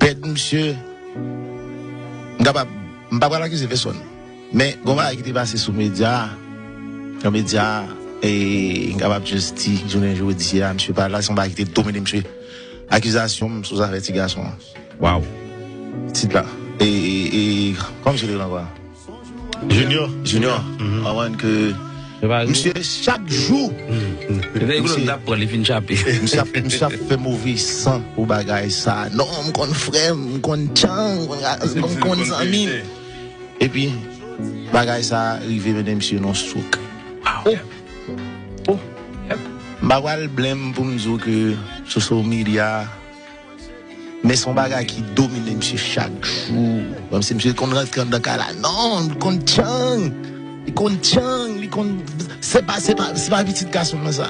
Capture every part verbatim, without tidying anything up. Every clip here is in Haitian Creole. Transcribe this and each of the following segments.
pèd misye, m kapab, m pa pral akize pèsòn. Men, gon bagay ki te pase sou medya, nan medya, e m kapab just di, jounen jodi a, misye pa la, se yon bagay ki te domine misye. Akizasyon m sou zafè ti gason an. Waw. Tit la. E, e, e, kòman misye te rele ankò? Junior. Junior. Anwen ke misye chak jou Misye t ap pran li fin chape. Misye ap, misye ap fè move san pou bagay sa. Non, m konn frè m, m konn tchang, m konn, m konn zanmi m. Epi, bagay sa rive mennen misye nan stroke. Oh! Oh! M pa pral blenm pou m di w ke social media, men se yon bagay ki domine misye chak jou. Kòmsi misye konn rantre anndan kay la. Non, li konn tchang. Li konn tchang. Li konn. Se pa, se pa, se pa pitit gason nan sa.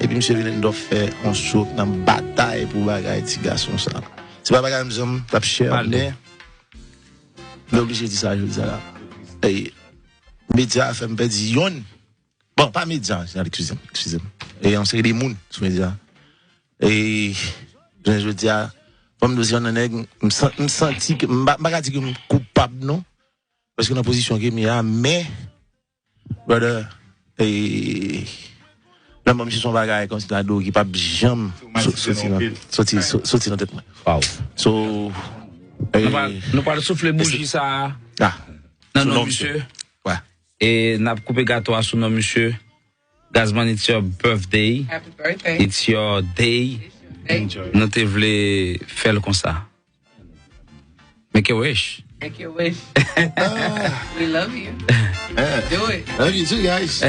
Epi misye vin endòp fè yon stroke nan batay pou bagay ti gason sa. Se pa bagay m zanm t ap share, men m oblije di sa jodi a la. Ey, medya fè m pèdi yonn. Bon, pa medya, eskize m, eskize m. E yon seri de moun sou medya. E jounen jodi a, fò m di w se yon nèg, m san- m santi ke, m pa m pa ka di ke m koupab non. Paske nan pozisyon ke m ye a, men, brother, e, lanmò misye se yon bagay kòmsi ta di w ki p ap janm so- soti nan, soti, so- soti nan tèt mwen. Waw. So, e, Nou pral, nou pral soufle bouji sa a ah, nan sou non non misye. Ouais. E n ap koupe gato a sou non misye. Gazman, it's your birthday. Happy birthday. It's your day. Thank you. Nou te vle fè l konsa. Make a wish. Make your wish. We love you. Do it. Love you too, guys.